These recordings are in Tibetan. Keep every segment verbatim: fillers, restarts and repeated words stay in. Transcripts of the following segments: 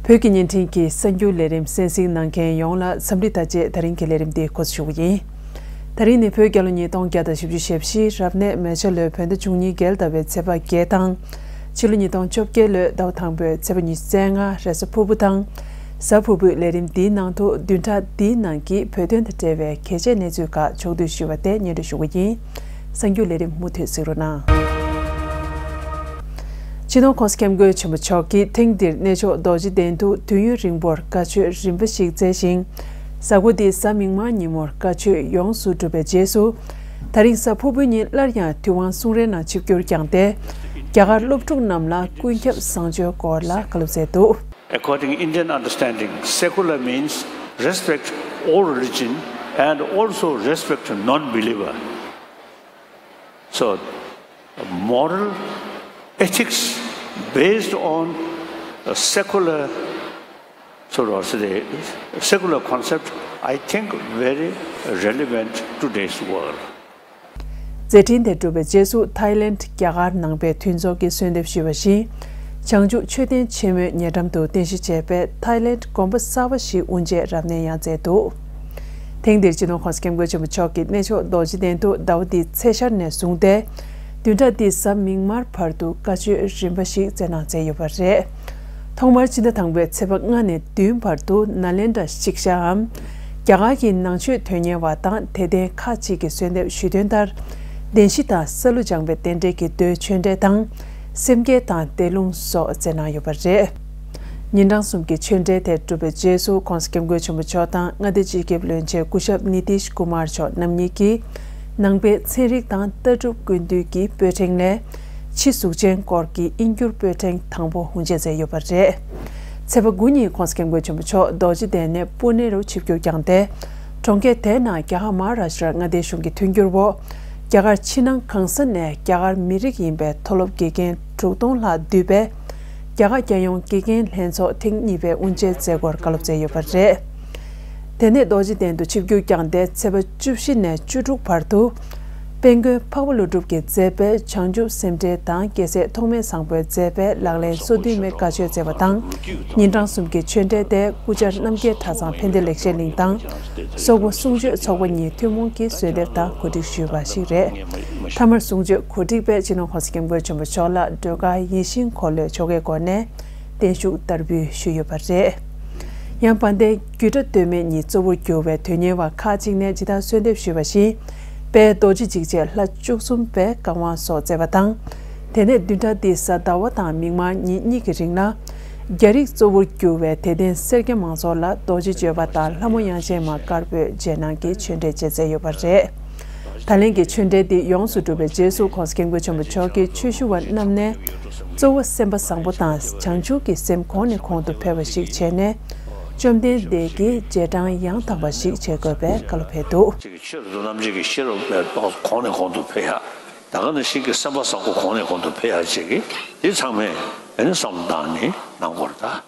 བོད་ཀྱི་བརྙན་འཕྲིན་གྱི་གསར་འགྱུར་ལས་རིམ་གསན་གཟིགས་གནང་མཁན་ཡོངས་ལ་འཚམས་འདྲི་དང་བཅས། ད་རིང་གི་ལས་རིམ་འདི་འགོ་འཛུགས་ཞུ་གི་ཡིན། ད་རིང་ནི་བོད་རྒྱལ་ལོ་ཉིས་སྟོང་བརྒྱ་དང་བཞི་བཅུ་ཞེ་བཞི། རབ་གནས་མེ་བྱ་ལོའི་བོད་ཟླ་བཅུ་གཉིས་རྒྱལ་ཟླ་བའི་ཚེས་པ་བརྒྱད་དང་། ཕྱི་ལོ་ཉིས་སྟོང་བཅོ་བརྒྱད་ལོའི་ཟླ་བ་དང་པོའི་ཚེས་པ་ཉི་ཤུ་རྩ་ལྔ། རེས་གཟའ་ཕུར་བུ་དང་། གཟའ་ཕུར་བུའི་ལས་རིམ་འདིའི་ནང་དུ་བདུན་ཕྲག་འདིའི་ནང་གི་བོད་དོན་དང་འབྲེལ་བའི་གལ་ཆེའི་གནས་ཚུལ་ཁག་ཕྱོགས་བསྡུས་ཞུས་པ་དེ་སྙན་སྒྲོན་ཞུ་གི་ཡིན། གསར་འགྱུར་ལས་རིམ་མུ་མཐུད་གཟིགས་རོགས་གནང་། སྤྱི་ནོར་༸གོང་ས་༸སྐྱབས་མགོན་ཆེན་པོ་མཆོག་གིས་ཐེངས་འདིར་གནས་མཆོག་རྡོ་རྗེ་གདན་དུ་དུས་ཡུན་རིང་པོར་བཀའ་ཆོས་རིམ་པ་ཞིག་མཛད་ཅིང་། གཟའ་འཁོར་འདིའི་གཟའ་མིག་དམར་ཉིན་མོར་བཀའ་ཆོས་ཡོངས་སུ་གྲུབ་པའི་རྗེས་སུ། ད་རིང་གཟའ་ཕུར་བུའི་ཉིན་སླར་ཡང་དུས་དབང་གསུང་རའི་ནང་ཆིབས་བསྒྱུར་བསྐྱངས་ཏེ། རྒྱ་གར་སློབ་ཕྲུག་རྣམས་ལ་ཀུན་ཁྱབ་བཟང་སྤྱོད་སྐོར་ལ་བཀའ་སློབ་སྩལ་འདུག། According Indian understanding, secular means respect all religion and also respect non-believer. So, moral ethics based on a secular, sort of say, secular concept, I think very relevant today's world. མཛད་འཕྲིན་དེ་གྲུབ་པའི་རྗེས་སུ་ཐའི་ལེནྜ་རྒྱ་གར་ནང་པའི་མཐུན་ཚོགས་ཀྱིས་གསོལ་འདེབས་ཞུས་པ་བཞིན། བྱང་ཆུབ་མཆོད་རྟེན་ཆེན་མོའི་ཉེ་འགྲམ་དུ་རྟེན་གཞི་བྱས་པའི་ཐའི་ལེནྜ་དགོན་པ་གསར་པ་ཞིག་དབུ་འབྱེད་རབ་གནས་ཡང་མཛད་འདུག། ཐེངས་འདིར་སྤྱི་ནོར་༸གོང་ས་༸སྐྱབས་མགོན་ཆེན་པོ་མཆོག་གིས་གནས་མཆོག་རྡོ་རྗེ་གདན་དུ་ཟླ་བ་འདིའི་ཚེས་ཤར་ནས་བཟུང་སྟེ། བདུན་ཕྲག་འདིའི་གཟའ་མིག་དམར་བར་དུ་བཀའ་ཆོས་རིམ་པ་ཞིག་སྩལ་གནང་མཛད་ཡོད་པ་རེད། ཐོག་མར་ཕྱི་ཟླ་དང་པོའི་ཚེས་པ་ལྔ་ནས་བདུན་བར་དུ་ནཱ་ལེནྡྲ་ཤིཀ་ཤའམ། རྒྱ་གར་གྱི་ནང་ཆོས་དོན་གཉེར་བ་དང་དད་ལྡན་ཁག་ཅིག་གིས་གསོལ་འདེབས་ཞུས་དོན་ལྟར། བདེན་བཞི་དང་སཱ་ལུ་སྦྱངས་པའི་རྟེན་འབྲེལ་གྱི་མདོའི་ཆོས་འབྲེལ་དང་། སེམས་བསྐྱེད་དང་བཟླས་ལུང་སོགས་སྩལ་གནང་ཡོད་པ་རེད། ཉིན་གྲངས་གསུམ་གྱི་ཆོས་འབྲེལ་དེ་གྲུབ་པའི་རྗེས་སུ་༸གོང་ས་༸སྐྱབས་མགོན་ཆེན་པོ་མཆོག་དང་མངའ་སྡེ་སྤྱི་ཁྱབ་བློན་ཆེན་སྐུ་ཞབས་ནི་ཏིཤ་ཀུ་མར་མཆོག་རྣམ་གཉིས་ཀྱིས་ནང་པའི་ཚན་རིག་དང་ལྟ་གྲུབ་ཀུན་བཏུས་ཀྱི་པོད་ཕྲེང་ལས། ཕྱི་གཟུགས་ཅན་སྐོར་གྱི་དབྱིན་སྒྱུར་པོད་ཕྲེང་དང་པོ་དབུ་འབྱེད་མཛད་ཡོད་པ་རེད། ཚེས་པ་དགུ་ཉིན་༸གོང་ས་༸སྐྱབས་མགོན་ཆེན་པོ་མཆོག་རྡོ་རྗེ་གདན་ནས་པུ་ནེ་རུ་ཆིབས་བསྒྱུར་བསྐྱངས་ཏེ། གྲོང་ཁྱེར་དེའི་ནང་རྒྱ་གར་མ་ཧཱ་རཱ་ཤི་ཏྲ་མངའ་སྡེའི་གཞུང་གི་མཐུན་འགྱུར་འོག་རྒྱ་གར་ཕྱི་ནང་གང་ས་ནས་རྒྱ་གར་མི་རིགས་ཡིན་པའི་མཐོ་སློབ་དགེ་རྒན་དྲུག་སྟོང་ལྷག་འདུས་པའི་རྒྱ་གར་རྒྱལ་ཡོངས་དགེ་རྒན་ལྷན་ཚོགས་ཐེངས་གཉིས་པའི་དབུ་འབྱེད་མཛད་སྒོར་བཀའ་སློབ་སྩལ་ཡོད་པ་རེད། དེ་ནས་རྡོ་རྗེ་གདན་དུ་ཆིབས་བསྒྱུར་བསྐྱངས་ཏེ་ཚེས་པ་བཅུ་བཞི་ནས་བཅུ་དྲུག་བར་དུ། དཔལ་མགོན་འཕགས་པ་ཀླུ་སྒྲུབ་ཀྱིས་མཛད་པའི་བྱང་ཆུབ་སེམས་འགྲེལ་དང་རྒྱལ་སྲས་ཐོགས་མེད་བཟང་པོས་མཛད་པའི་ལག་ལེན་སོ་བདུན་མའི་བཀའ་ཆོས་སྩལ་བ་དང་། ཉིན་གྲངས་གསུམ་གྱི་ཆོས་འབྲེལ་དེ་སྐུ་བཅར་རྣམ་རྒྱལ་གྲྭ་ཚང་ཕན་བདེ་ལེགས་བཤད་གླིང་དང་། སོག་པོ་གསུང་ཆོས་ཚོགས་པ་གཉིས་ཐུན་མོང་གིས་གསོལ་འདེབས་དང་གོ་སྒྲིག་ཞུས་པ་ཞིག་རེད། མཐའ་མར་གསུང་ཆོས་གོ་སྒྲིག་པས་སྤྱི་ནོར་༸གོང་ས་༸སྐྱབས་མགོན་ཆེན་པོ་མཆོག་ལ་སྒྲོལ་དཀར་ཡིད་བཞིན་འཁོར་ལོའི་ཆོ་གའི་སྒོ་ནས་བརྟན་བཞུགས་བསྟར་འབུལ་ཞུས་ཡོད་པ་རེད། ཡང་དཔལ་ལྡན་རྒྱུད་གྲྭ་སྟོད་སྨད་གཉིས་གཙོ་བོར་གྱུར་བའི་དོན་གཉེར་བ་ཁག་ཅིག་ནས་ཇི་ལྟར་གསོལ་འདེབས་ཞུས་པ་བཞིན། དཔལ་རྡོ་རྗེ་འཇིགས་བྱེད་ལྷ་བཅུ་གསུམ་པའི་བཀའ་དབང་སོགས་སྩལ་བ་དང་། དེ་ནས་བདུན་ཕྲག་འདིའི་གཟའ་ཟླ་བ་དང་མིག་དམར་ཉིན་གཉིས་ཀྱི་རིང་ལ། རྒྱ་རིགས་གཙོ་བོར་གྱུར་བའི་དད་ལྡན་སེར་སྐྱ་མང་ཚོགས་ལ་རྡོ་རྗེ་གཅོད་པ་དང་ལྷ་མོ་དབྱངས་ཅན་མ་དཀར་པོས་རྗེས་གནང་གི་ཆོས་འབྲེལ་བཅས་མཛད་ཡོད་པ་རེད། ད་ལན་གྱི་ཆོས་འབྲེལ་འདི་ཡོངས་སུ་གྲུབ་པའི་རྗེས་སུ་༸གོང་ས་༸སྐྱབས་མགོན་ཆེན་པོ་མཆོག་གིས་ཆོས་ཞུ་བ་རྣམས་ནས་གཙོ་བོ་སེམས་པ་བཟང་པོ་དང་བྱང་ཆུབ་ཀྱི་སེམས་གོང་ནས་གོང་དུ་འཕེལ་བ་ཞིག་བྱས་ནས། བཅོམ་ལྡན་འདས་ཀྱི་རྗེས་འབྲང་ཡང་དག་པ་ཞིག་བྱེད་དགོས་པའི་བཀའ་སློབ་ཕེབས་འདུག། ཅིག་གི་ཆོས་རབ་ཏུ་རྣམ་འབྱེད་ཀྱི་ཤེས་རབ་གོང་ནས་གོང་དུ་འཕེལ་ཡ། ད་ག་ནང་བཞིན་གྱི་སེམས་པ་བཟང་པོ་གོང་ནས་གོང་དུ་འཕེལ་ཡ་བཅས་ཀྱི་འདི་ཚང་མས་ཨ་ནི་བསམ་བློ་བཏང་ནས་གནང་དགོས་རེད་ད།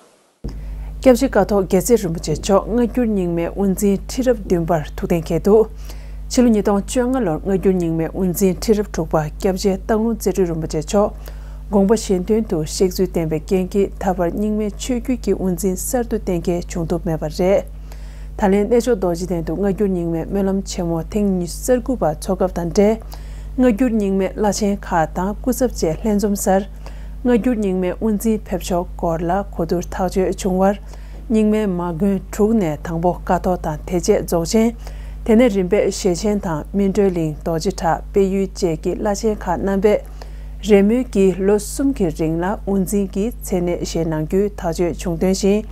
སྐྱབས་རྗེ་ཀཿཐོག་དགེ་རྩེ་རིན་པོ་ཆེ་མཆོག་སྔ་འགྱུར་རྙིང་མའི་དབུ་འཛིན་ཁྲི་རབས་བདུན་པར་ཐུགས་གཏན་འཁེལ་འདུག། ཕྱི་ལོ་ཉིས་སྟོང་བཅོ་ལྔ་ལོར་སྔ་འགྱུར་རྙིང་མའི་དབུ་འཛིན་ཁྲི་རབས་དྲུག་པ་སྐྱབས་རྗེ་སྟག་ལུང་རྩེ་སྤྲུལ་རིན་པོ་ཆེ་མཆོག་དགོངས་པ་གཞན་དོན་དུ་གཤེགས་ཚུལ་བསྟན་པའི་རྐྱེན་གྱིས་ད་བར་རྙིང་མའི་ཆོས་བརྒྱུད་ཀྱི་དབུ་འཛིན་གསར་དུ་གཏན་འཁེལ་བྱུང་ཐུབ་མེད་པ་རེད། ད་ལན་གནས་མཆོག་རྡོ་རྗེ་གདན་དུ་སྔ་འགྱུར་རྙིང་མའི་སྨོན་ལམ་ཆེན་མོ་ཐེངས་ཉི་ཤུ་རྩ་དགུ་པ་འཚོགས་སྐབས་དང་འབྲེལ། སྔ་འགྱུར་རྙིང་མའི་བླ་ཆེན་ཁག་དང་སྐུ་ཚབ་བཅས་ལྷན་འཛོམས་སར། སྔ་འགྱུར་རྙིང་མའི་དབུ་འཛིན་ཕེབས་ཕྱོགས་སྐོར་ལ་གོ་བསྡུར་ཐག་གཅོད་བྱུང་བར། རྙིང་མའི་མ་དགོན་དྲུག་ནས་དང་པོ་ཀཿཐོག་དང་དེ་རྗེས་རྫོགས་ཆེན། དེ་ནས་རིམ་པས་ཞེ་ཆེན་དང་སྨིན་གྲོལ་གླིང་རྡོ་རྗེ་བྲག་དཔལ་ཡུལ་བཅས་ཀྱི་བླ་ཆེན་ཁག་རྣམ་པས། རེས་མོས་ཀྱིས་ལོ་གསུམ་གྱི་རིང་ལ་དབུ་འཛིན་གྱི་མཚན་གནས་བཞེས་གནང་རྒྱུའི་ཐག་གཅོད་བྱུང་དོན་བཞིན།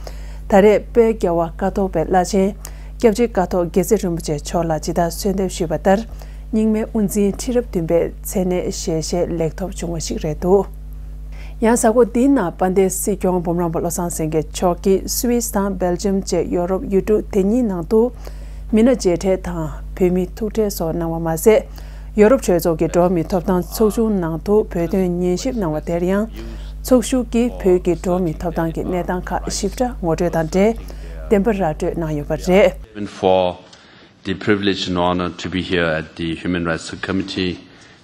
ད་རེས་དཔལ་རྒྱལ་བ་ཀཿཐོག་པའི་བླ་ཆེན་སྐྱབས་རྗེ་ཀཿཐོག་དགེ་རྩེ་རིན་པོ་ཆེ་མཆོག་ལ་ཇི་ལྟར་གསོལ་འདེབས་ཞུས་པ་ལྟར། རྙིང་མའི་དབུ་འཛིན་ཁྲི་རབས་བདུན་པའི་མཚན་གནས་བཞེས་བཞེས་ལེགས་ཐོབ་བྱུང་བ་ཞིག་རེད་འདུག། ཡང་གཟའ་འཁོར་འདིའི་ནང་དཔལ་ལྡན་སྲིད་སྐྱོང་འབུམ་རམས་པ་བློ་བཟང་སེང་གེ་མཆོག་གིས་སུད་སི་དང་སྦེལ་ཇམ་བཅས་ཡོ་རོབ་ཡུལ་གྲུ་དེ་གཉིས་ནང་དུ་མི་སྣ་མཇལ་འཕྲད་དང་བོད་མི་ཐུག་འཕྲད་སོགས་གནང་བ་མ་ཟད། ཡོ་རོབ་གྲོས་ཚོགས་ཀྱི་འགྲོ་བ་མིའི་ཐོབ་ཐང་ཚོགས་ཆུང་ནང་དུ་བོད་དོན་ཉན་ཞིབ་གནང་བ་དེར་ཡང་། ཚོགས་ཞུགས་ཀྱིས་བོད་ཀྱི་འགྲོ་བ་མིའི་ཐོབ་ཐང་གི་གནས་སྟངས་ཁག་ཞིབ་ཕྲ་ངོ་སྤྲོད་དང་འབྲེལ། བདེན་པ་ར་སྤྲོད་གནང་ཡོད་པ་རེད། For the privilege and honor to be here at the Human Rights Subcommittee,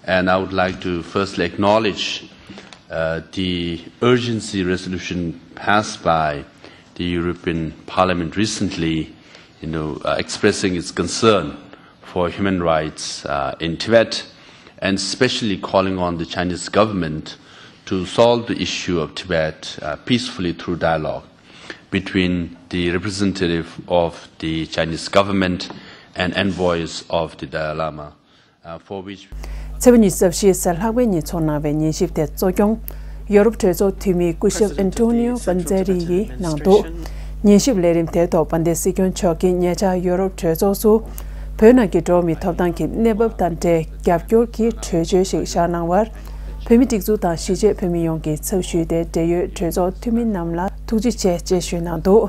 and I would like to firstly acknowledge uh, the urgency resolution passed by the European Parliament recently, you know, uh, expressing its concern for human rights uh, in Tibet, and especially calling on the Chinese government to solve the issue of Tibet uh, peacefully through dialogue between the representative of the Chinese government and envoys of the Dalai Lama. Uh, for which ཚེས་པ་ཉི་ཤུ་རྩ་བཞིའི་གཟའ་ལྷག་པའི་ཉིན་ཚོགས་གནང་བའི་ཉན་ཞིབ་དེ་གཙོ་སྐྱོང་ཡོ་རོབ་གྲོས་ཚོགས་འཐུས་མི་སྐུ་ཞབས་ཨན་ཏོ་ནིའོ་པན་ཛེ་རི་ཡིས་གནང་འདུག་ཉན་ཞིབ་ལས་རིམ་དེའི་ཐོག་དཔལ་ལྡན་སྲིད་སྐྱོང་མཆོག་གིས་ཉེ་ཆར་ཡོ་རོབ་གྲོས་ཚོགས་སུ་བོད་ནང་གི་འགྲོ་བ་མིའི་ཐོབ་ཐང་གི་གནས་བབ་དང་འབྲེལ་རྒྱབ་སྐྱོར་གྱི་གྲོས་ཆོད་ཞིག་བཞག་གནང་བར། བོད་མིའི་སྒྲིག་འཛུགས་དང་གཞིས་བྱེས་བོད་མི་ཡོངས་ཀྱི་ཚབ་ཞུས་ཏེ་འབྲེལ་ཡོད་གྲོས་ཚོགས་འཐུས་མི་རྣམས་ལ་ཐུགས་རྗེ་ཆེ་ཅེས་ཞུས་གནང་འདུག་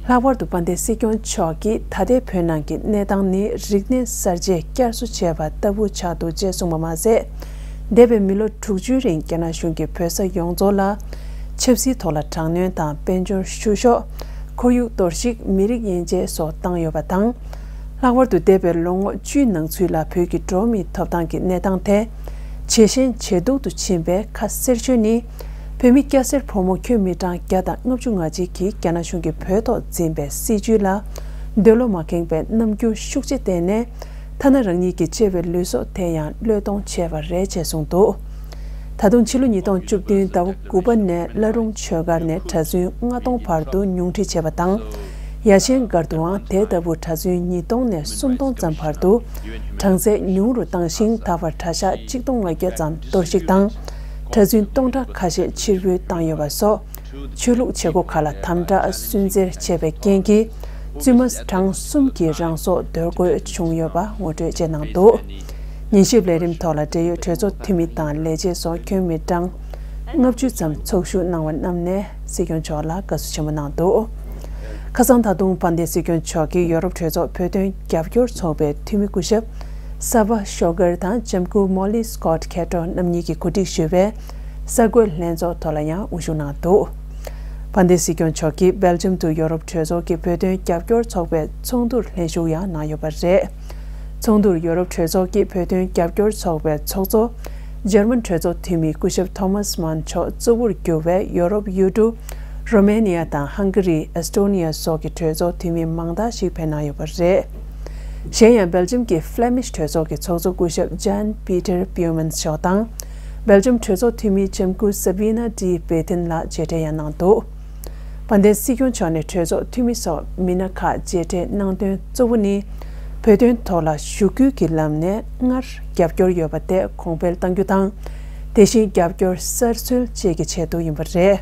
ལྷག་པར་དུ་དཔལ་ལྡན་སྲིད་སྐྱོང་མཆོག་གིས་ད་ལྟའི་བོད་ནང་གི་གནས་སྟངས་ནི་རིག་གནས་གསར་བརྗེ་བསྐྱར་གསོ་བྱས་པ་ལྟ་བུ་ཆགས་འདུག་ཅེས་གསུངས་པ་མ་ཟད། འདས་པའི་མི་ལོ་དྲུག་ཅུའི་རིང་རྒྱ་ནག་གཞུང་གིས་བོད་ས་ཡོངས་རྫོགས་ལ་ཆབ་སྲིད་ཐོག་ལ་དྲག་གནོན་དང་དཔལ་འབྱོར་བཤུ་གཞོག་ཁོར་ཡུག་གཏོར་བཤིག་མི་རིགས་དབྱེ་འབྱེད་སོགས་བཏང་ཡོད་པ་དང་། ལྷག་པར་དུ་འདས་པའི་ལོ་ངོ་བཅུའི་ནང་ཚུད་ལ་བོད་ཀྱི་འགྲོ་བ་མིའི་ཐོབ་ཐང་གི་གནས་སྟངས་དེ་ཇེ་ཞན་ཇེ་སྡུག་ཏུ་ཕྱིན་པའི་ཁ་གསལ་ཤོས་ནི། བོད་མི་སྐྱ་སེར་ཕོ་མོ་ཁྱོན་མི་གྲངས་བརྒྱ་དང་ལྔ་བཅུ་ང་གཅིག་གིས་རྒྱ་ནག་གཞུང་གིས་བོད་ཐོག་འཛིན་པའི་སྲིད་བྱུས་ལ་འདོད་བློ་མ་ཁེངས་པའི་རྣམ་འགྱུར་ཤུགས་ཆེ་བསྟན་ནས། ཐ་ན་རང་ཉིད་ཀྱི་གཅེས་པའི་ལུས་སྲོག་དེ་ཡང་བློས་གཏོང་བྱས་པ་རེད་ཅེས་གསུངས་འདུག་ད་དུང་ཕྱི་ལོ་ཉིས་སྟོང་བཅུ་བདུན་ཟླ་བ་དགུ་པ་ནས་བླ་རུང་ཆོས་སྒར་ནས་གྲྭ་བཙུན་ལྔ་སྟོང་བར་དུ་ཉུང་འཕྲི་བྱས་པ་དང་། ཡ་ཆེན་སྒར་དུའང་དེ་ལྟ་བུ་གྲྭ་བཙུན་ཉིས་སྟོང་ནས་སུམ་སྟོང་ཙམ་བར་དུ་གྲངས་ཚད་ཉུང་རུ་བཏང་ཞིང་། ད་བར་གྲྭ་ཤག་གཅིག་སྟོང་ལྔ་བརྒྱ་ཙམ་གཏོར་བཤིག་དང་། གྲྭ་བཙུན་སྟོང་ཕྲག་ཁ་ཤས་ཕྱིར་འབུད་བཏང་ཡོད་པ་སོགས། ཆོས་ལུགས་བྱེད་སྒོ་ཁག་ལ་དམ་དྲག་སུན་གཙེར་བྱས་པའི་རྐྱེན་གྱིས། བཙུན་མ་གྲངས་གསུམ་གྱིས་རང་སྲོག་འདོར་དགོས་བྱུང་ཡོད་པ་ངོ་སྤྲོད་བྱས་གནང་འདུག་ཉན་ཞིབ་ལས་རིམ་ཐོག་ལ་འབྲེལ་ཡོད་གྲོས་ཚོགས་འཐུས་མི་དང་ལས་བྱེད་སོགས་ཁྱོན་མི་གྲངས་ལྔ་བཅུ་ཙམ་ཚོགས་ཞུགས་གནང་བ་རྣམས་ནས་སྲིད་སྐྱོང་མཆོག་ལ་དགའ་བསུ་ཆེན་པོ་གནང་འདུག་ཁ་སང་ད་དུང་དཔལ་ལྡན་སྲིད་སྐྱོང་མཆོག་གིས་ཡོ་རོབ་གྲོས་ཚོགས་བོད་དོན་རྒྱབ་སྐྱོར་ཚོགས་པའི་འཐུས་མི་སྐུ་ཞབས་ས་བྷ་ཤོ་གར་དང་ལྕམ་སྐུ་མོ་ལི་སྐོད་ཁེ་ཏྲོ་རྣམ་གཉིས་ཀྱིས་གོ་སྒྲིག་ཞུས་པའི་གསར་འགོད་ལྷན་ཚོགས་ཐོག་ལ་ཡང་དབུ་བཞུགས་གནང་འདུག་དཔལ་ལྡན་སྲིད་སྐྱོང་མཆོག་གིས་སྦེལ་ཇམ་དུ་ཡོ་རོབ་གྲོས་ཚོགས་ཀྱི་བོད་དོན་རྒྱབ་སྐྱོར་ཚོགས་པའི་ཚོགས་འདུར་ལྷན་ཞུགས་ཡང་གནང་ཡོད་པ་རེད། ཚོགས་འདུར་ཡོ་རོབ་གྲོས་ཚོགས་ཀྱི་བོད་དོན་རྒྱབ་སྐྱོར་ཚོགས་པའི་ཚོགས་གཙོ། འཇར་མན་གྲོས་ཚོགས་འཐུས་མི་སྐུ་ཞབས་ཐོ་མཱས་མཱན་མཆོག་གཙོ་བོར་གྱུར་བའི་ཡོ་རོབ་ཡུལ་གྲུ། རོ་མེ་ནི་ཡ་དང་ཧང་ག་རི། ཨེས་ཏོ་ནི་ཡ་སོགས་ཀྱི་གྲོས་ཚོགས་འཐུས་མི་མང་དག་ཞིག་ཕེབས་གནང་ཡོད་པ་རེད། གཞན་ཡང་སྦེལ་ཇམ་གྱི་ཕླེ་མིཤ་གྲོས་ཚོགས་ཀྱི་ཚོགས་གཙོ་སྐུ་ཞབས་ཇན་པི་ཏར་པིའུ་མན་མཆོག་དང་། སྦེལ་ཇམ་གྲོས་ཚོགས་འཐུས་མི་ལྕམ་སྐུ་སཱ་བྷི་ན་ཏི་བེ་ཐིན་ལགས་མཇལ་འཕྲད་ཡང་གནང་འདུག་དཔལ་ལྡན་སྲིད་སྐྱོང་མཆོག་ནས་གྲོས་ཚོགས་འཐུས་མི་སོགས་མི་སྣ་ཁག་མཇལ་འཕྲད་གནང་དོན་གཙོ་བོ་ནི། བོད་དོན་ཐོག་ལ་ཞུ་སྐུལ་གྱི་ལམ་ནས་སྔར་རྒྱབ་སྐྱོར་ཡོད་པ་དེ་གོང་འཕེལ་གཏང་རྒྱུ་དང་། དེ་བཞིན་རྒྱབ་སྐྱོར་གསར་འཚོལ་བཅས་ཀྱི་ཆེད་དུ་ཡིན་པ་རེད།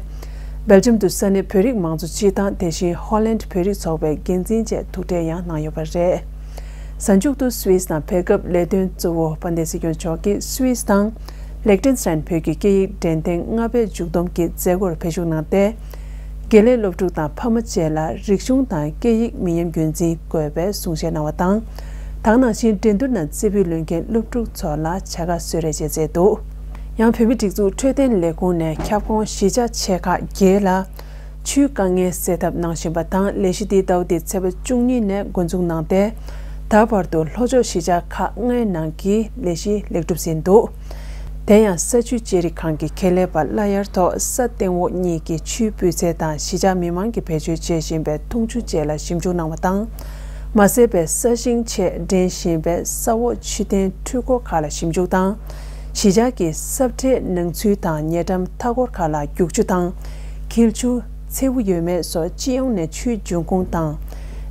སྦེལ་ཇམ་དུ་ས་གནས་བོད་རིགས་མང་གཙོ་སྤྱི་དང་དེ་བཞིན་ཧོ་ལན་བོད་རིགས་ཚོགས་པའི་འགན་འཛིན་བཅས་ཐུག་འཕྲད་ཡང་གནང་ཡོད་པ་རེད། གཟའ་མཇུག་ཏུ་སུད་སི་དང་ཕེབས་སྐབས་ལས་དོན་གཙོ་བོ་དཔལ་ལྡན་སྲིད་སྐྱོང་མཆོག་གིས་སུད་སི་དང་། ལེག་ཏེན་སི་ཏན་བོད་ཀྱི་སྐད་ཡིག་འགྲེམས་སྟོན་ལྔ་པའི་མཇུག་བསྡོམས་ཀྱི་མཛད་སྒོར་ཕེབས་ཞུགས་གནང་སྟེ། དགེ་ལས་སློབ་ཕྲུག་དང་ཕ་མ་བཅས་ལ་རིག་གཞུང་དང་སྐད་ཡིག་མི་ཉམས་རྒྱུན་འཛིན་དགོས་པའི་གསུང་བཤད་གནང་བ་དང་། དེ་ནང་བཞིན་འགྲན་བསྡུར་ནང་རྩེ་ཕུད་ལོན་མཁན་སློབ་ཕྲུག་ཚོ་ལ་བྱ་དགའ་གསོལ་རས་བཅས་མཛད་འདུག་ཡང་བོད་མིའི་སྒྲིག་འཛུགས་འཕྲོད་བསྟེན་ལས་ཁུངས་ནས་ཁྱབ་ཁོངས་གཞིས་ཆགས་ཆེ་ཁག་བརྒྱད་ལ། ཆུའི་དཀའ་ངལ་སེལ་ཐབས་གནང་བཞིན་པ་དང་། ལས་གཞི་འདི་ཟླ་བ་འདིའི་ཚེས་པ་བཅུ་གཉིས་ནས་འགོ་འཛུགས་གནང་སྟེ། ད་བར་དུ་ལྷོ་ཕྱོགས་གཞིས་ཆགས་ཁག་ལྔའི་ནང་གི་ལས་གཞི་ལེགས་གྲུབ་ཟིན་འདུག་དེ་ཡང་ས་ཆུ་བཅད་རིགས་ཁང་གི་ཁེ་ལས་པ་གླ་གཡར་ཐོག་ས་སྟེང་འོག་གཉིས་ཀྱི་ཆུའི་སྤུས་ཚད་དང་གཞིས་ཆགས་མི་མང་གིས་བེད་སྤྱོད་བྱེད་བཞིན་པའི་འཐུང་ཆུ་བཅས་ལ་ཞིབ་འཇུག་གནང་བ་དང་། མ་བསད་པའི་ས་ཞིང་ཆེད་འདྲེན་བཞིན་པའི་ས་འོག་ཆུ་ལྡན་འཕྲུལ་འཁོར་ཁག་ལ་ཞིབ་འཇུག་དང་། གཞིས་ཆགས་ཀྱི་ས་ཁྲའི་ནང་ཚུད་དང་ཉེ་འགྲམ་མཐའ་འཁོར་ཁག་ལ་རྒྱུག་ཆུ་དང་། འཁྱིལ་ཆུ། མཚེའུ་ཡོད་མེད་སོགས་སྤྱི་ཡོངས་ནས་ཆུའི་འབྱུང་ཁུངས་དང་།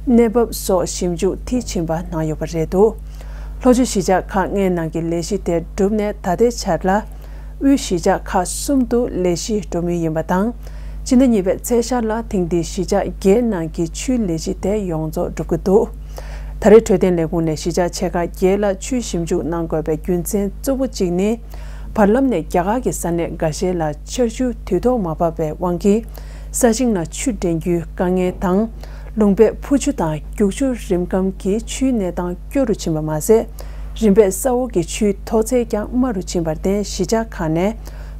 གནས་བབ་སོགས་ཞིབ་འཇུག་མཐིལ་ཕྱིན་པ་གནང་ཡོད་པ་རེད་འདུག་ལྷོ་ཕྱོགས་གཞིས་ཆགས་ཁག་ལྔའི་ནང་གི་ལས་གཞི་དེ་གྲུབ་ནས་ད་ལྟའི་ཆར་ལ། དབུས་གཞིས་ཆགས་ཁག་གསུམ་དུ་ལས་གཞི་འགྲོ་མུས་ཡིན་པ་དང་། སྤྱི་ཟླ་གཉིས་པའི་ཚེས་ཤར་ལ་ཐེངས་འདིའི་གཞིས་ཆགས་བརྒྱད་ནང་གི་ཆུའི་ལས་གཞི་དེ་ཡོངས་རྫོགས་འགྲུབ་ཀྱི་འདུག་ད་རེས་འཕྲོད་བསྟེན་ལས་ཁུངས་ནས་གཞིས་ཆགས་ཆེ་ཁག་བརྒྱད་ལ་ཆུའི་ཞིབ་འཇུག་གནང་དགོས་པའི་རྒྱུ་མཚན་གཙོ་བོ་གཅིག་ནི། བར་ལམ་ནས་རྒྱ་གར་གྱི་ས་གནས་འགའ་ཤས་ལ་ཆར་ཆུ་དུས་ཐོག་མ་བབས་པའི་དབང་གིས། ས་ཞིང་ལ་ཆུ་འདྲེན་རྒྱུའི་དཀའ་ངལ་དང་། ལུང་པའི་ཕུ་ཆུ་དང་རྒྱུག་ཆུ་རིམ་སྐམ་གྱིས་ཆུའི་གནས་སྟངས་སྐྱོ་རུ་ཕྱིན་པ་མ་ཟད། རིམ་པས་ས་འོག་གི་ཆུའི་མཐོ་ཚད་ཀྱང་དམའ་རུ་ཕྱིན་པར་བརྟེན། གཞིས་ཆགས་ཁག་ནས་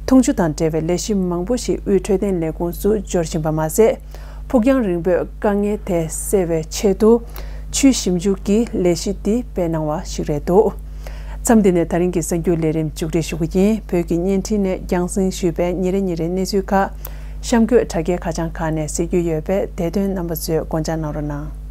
འཐུང་ཆུ་དང་འབྲེལ་བའི་ལས་གཞི་མང་པོ་ཞིག་དབུས་འཕྲོད་བསྟེན་ལས་ཁུངས་སུ་འབྱོར་བཞིན་པ་མ་ཟད། ཕུགས་རྒྱང་རིང་པོའི་དཀའ་ངལ་དེ་སེལ་བའི་ཆེད་དུ། ཆུའི་ཞིབ་འཇུག་གི་ལས་གཞི་འདི་སྤེལ་གནང་བ་ཞིག་རེད་འདུག་མཚམས་འདི་ནས་ད་རིང་གི་གསར་འགྱུར་ལས་རིམ་མཇུག་སྒྲིལ་ཞུ་གི་ཡིན། བོད་ཀྱི་བརྙན་འཕྲིན་ནས་རྒྱང་སྲིང་ཞུས་པའི་ཉིན་རེ་ཉིན་རེའི་གནས་ཚུལ་ཁག་གཤམ་འཁོད་དྲ་རྒྱའི་ཁ་བྱང་ཁག་ནས་གཟིགས་རྒྱུ་ཡོད་པས་དེ་དོན་རྣམ་པ་ཚོས་སྐོང་འཆར་གནང་རོགས་གནང་།